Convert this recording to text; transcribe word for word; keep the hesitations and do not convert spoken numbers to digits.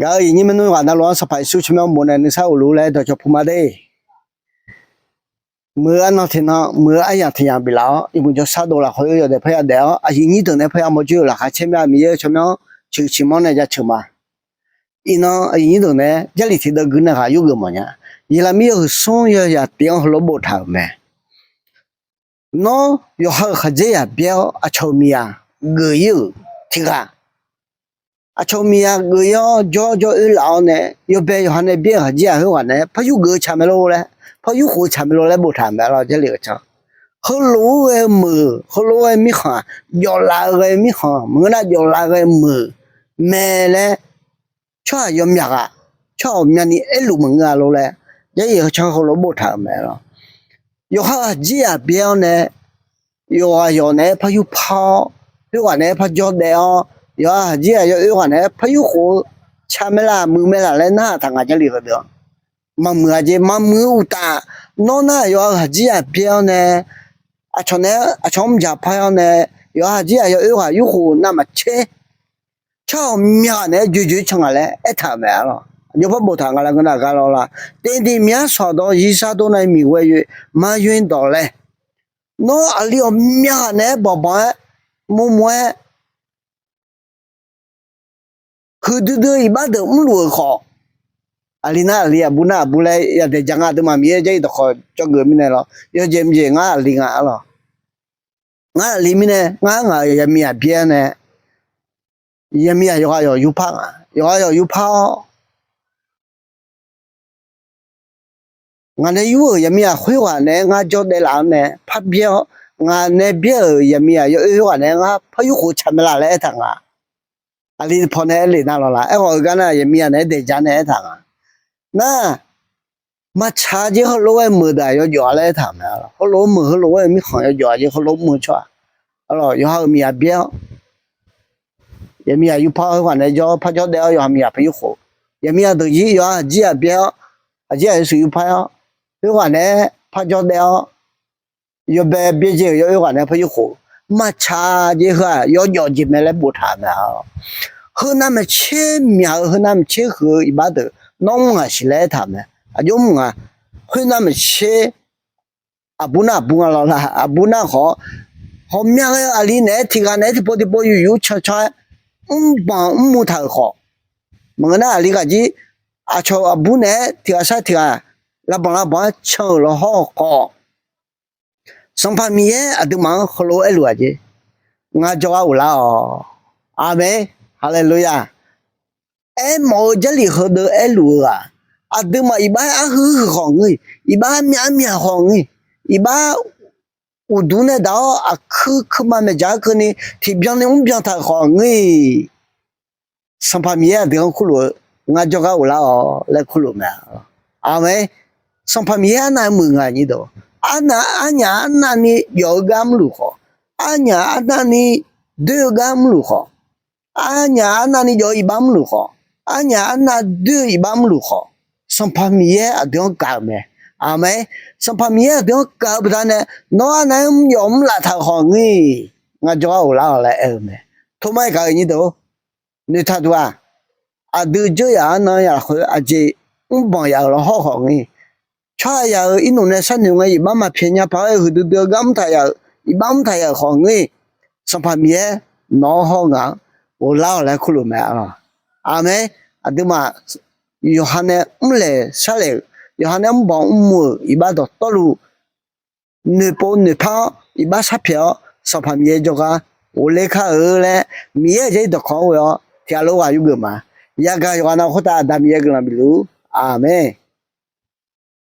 Gaq-eu aqyuif aqnyir maernmr yawqghaq navluf-anr Sanqpaq Yeqsur tsawrmyanr bof nae nuisar ghofluf laer dawqcawq pu ma de. Muiq-eu arnan tiqnan, muiq-eu aryamq tiqyamq biflaf-awr, iqmuiq jawrshar dov lafkhoer yawdaef parya daef-awr, aqyuif aqnyir deuq nae parya mawrjoe-euq laqkhaq caer mya, Miqyaer-eu tsawrmyanr ceuqciq manr nae jaceuq ma. Iqnan aqyuif aqnyir deuq nae Jarlif tiqdeuv gui nae ghaq yurgeuf mawf nya. Yeqlaqmir yawhuiq smr yawzaq tiq-anr heulof boftaq-euq mae. Nawr yawqha-euq khaqdzerzaq byaer-awr, aqcawq-euq miqzaq geuf-ir-euq tiq ghaq, aqcawq-euq miqzaq geuf-ir-awr jawr jawr oerlaf-awr nae, yawbae yawqha nae byaer-euq khaqdzerzaq khoerghaq naeq-aer par yurgeuf-eu tsaq mae lor laer, par yurkhof-eu tsaq mae lor laer boftaq-euq mae lor. Jarlif-eu tsawrmyanr heulof-aer ghae-eu meuq, heulof-aer ghae-eu mirkhanq, jawflaf-eu ghae-eu mirkhanq maqngeur nar, jawflaf-eu ghae-eu meuq mae laer tsawrhaq yawmyaq ghaq, tsawrhaq ghawqmyani aerluf maqngeur-a lor laer, Jarlif-eu tsawrmyanr heulof boftaq-euq mae lor. Yawqha-euq khaqdzerzaq byaer-awr nae, yawqghaq yawq naeq-aer par yurpar-awr, khoerghaq naeq-aer par jawrdaef-awr, yawqha khaqdzerzaq yawoer ghaq naeq-aer par yurkhof-eu tsaq mae laf, muiq mae laf laer narhaq taq nga. Jarlif heudeuq-anr maqmuiq-a jeq, maqmuiq-eu uqtaf, nawr nar yawqha-euq khaqdzerzaq byaer-awr nae, aqcawq naeq-aer aqcawq-anr mqdzaq par-awr nae, yawqha khaqdzerzaq yawoer ghaq yurkhof navmaqtser tsawrhaq ghawqmya ghaq naeq-aer joejoe can ngaq laer aertaq-euq mae lor. Aqjox par boftaq nga laer ngeur nar gar lawr la. Tevdif miqyar sawq dawq zir sar dov nar miqghoe yoe, maryoer dawq laer, nawr aqli ghawqmya ghaq naeq-aer banqbanq-aer, murmur-aer, huiqdui dui-eu iqbax deuq mrluf-euq khawf, aqli nar aqli, aqbur nar aqbur laer yadaeq ja nga. Aqduimaf Miqyaer Jarlif dawqkawq cawgeuf mirnae lawr, yawjeq mqjeq ngar aqli nga-a lawr. Ngar aqli mirnae, ngar ngaq-euq yaqmiqzaq byaer nae, yaqmiqzaq yawqghaq yawq yurpar nga. Yawqghaq yawq yurpar-awr, ngaq nae yur-euq yaqmiqzaq khoerghaq naeq-aer ngar jawrdaef laf-awr nae par byaer-awr, ngaq nae byaer-euq yaqmiqzaq yawoer khoerghaq naeq-aer ngar par yurkhof tsaq mae laf laer aertaq nga. Aqli paw nae aerle nar lawr la. Aerkhawf-eu gar nar yaqmiqzaq naeq-aer daeq ja nae aertaq nga. Nar, maqtsaq jeq heulof-aer meuq deuq-aq yawjawf-a laer aertaq-euq mae. Heulof-aer meuq, heulof-aer mirkhanq yawjawf-a jeq heulof mr-eu tsawrhaq, yawqha-euq miqzaq byaer-awr, yaqmiqzaq yurpar-awr khoerghaq naeq-aer jawr par jawrdaef-awr yawqha miqzaq par yurkhof, yaqmiqzaq deuq jir yawqha aqjir-aq byaer-awr, aqjir-aq yawshuif yurpar-awr, khoerghaq naeq-aer par jawrdaef-awr, yawbae byaerdzae-euq yawoer ghaq naeq-aer par yurkhof, maqtsaq jeq heu-aq yawjawf jeq mae laer boftaq-euq mae. Heu navmaqtser myaq-eu, heu navmaqtser huiq-eu iqbax deuq nawr mr ngaq siq laer aertaq-euq mae. Aqjox mr nga. Khoer navmaqtser aqbur nar aqbur nga lawr la. Aqbur nar khawf, ghawqmya ghae-eu aqli naeq-aer tiq ghaq naeq-aer tiqpov tiqpov yuq yur can can-aer mrbanq mrmu taq-euq khawf, maqngeur nar aqli ghaq jir aqcawq aqbur naeq-aer tiq ghaq sar tiq ghaq lavbanq lavbanq-aer can-euq lawr hawr-eu khawf, Sanqpaq Miqyaer aqduimaf-anr heulof-aer aerluf-aq jeq, ngar jawrgar ghoflar-awq. Aqmeq. Haleluya. Aermawf-eu Jarlif heudeuq aerluf-eu-aq, aqduimaf iqbax-aer arhuiq huiq khawf ngeur-iq, iqbax armyav armyav khawf ngeur-iq, iqbax uqduq nae daq-awr aqkuir kuirma maeqdzaq-aer keuvni tiqbyan ni mrbyan taq-euq khawf ngeur-iq, Sanqpaq Miqyaer aqdui-anr kurluf-eu, ngar jawrgar ghoflar-awq laer kurluf mae. Aqmeq. Sanqpaq Miqyaer arnavni muiq nga nyir deuq. Arnavni, arnyaf arnavni jawf-eu gar mrluf khawf, arnyaf arnavni doer-eu gar mrluf khawf, arnyaf arnavni jawf-eu iqbax mrluf khawf, arnyaf arnav doer-eu iqbax mrluf khawf, Sanqpaq Miqyaer aqdui-anr gaq-euq mae. Aqmeq. Sanqpaq Miqyaer aqdui-anr gaq-eu baqdanae, nawr arnavni mrjawf mrlaf taq-euq khawf ngeur-iq, ngar jawrgar ghoflar-awq laer aer-eu mae. Tormar-iq gaq-eu nyir deuq-or, noeqtaq duq-aq, aqdui dzeur yaf-anr nan yaf lafkhoer aqjeq mrbanq yaf-euq lawr hawr-eu khawf ngeur-iq, tsawrhaq yaf-euq irnmf nae sharnoeq ngae iqbax maqpyaeq nya paq-aer huiqdui dui-eu gar mrtaq yaf-euq, iqbax mrtaq yaf-euq khawf ngeur-iq, Sanqpaq Miqyaer nawq-anr hawr ngaq-anr ghoflar-awq laer kurluf mae. Aqmeq. Aqduimaf yawqha nae mrlaeq sharlaeq-euq, yawqha nae mrbanq mrmu-euq iqbax dawqtawvluf, noeqpov noeqpar-awr iqbax sharpyaeq-awr, Sanqpaq Miqyaer jawrgar ghofler kar-eu laer, Miqyaer-euq Jarlif dawqkawq-anr ghoe-awr tiqghaq lof ghaq yurgeuf ma. Yagaq yawqghaq nav khoertav Aqda Miqyaer guiqlanq bifluf-ur. Aqmeq.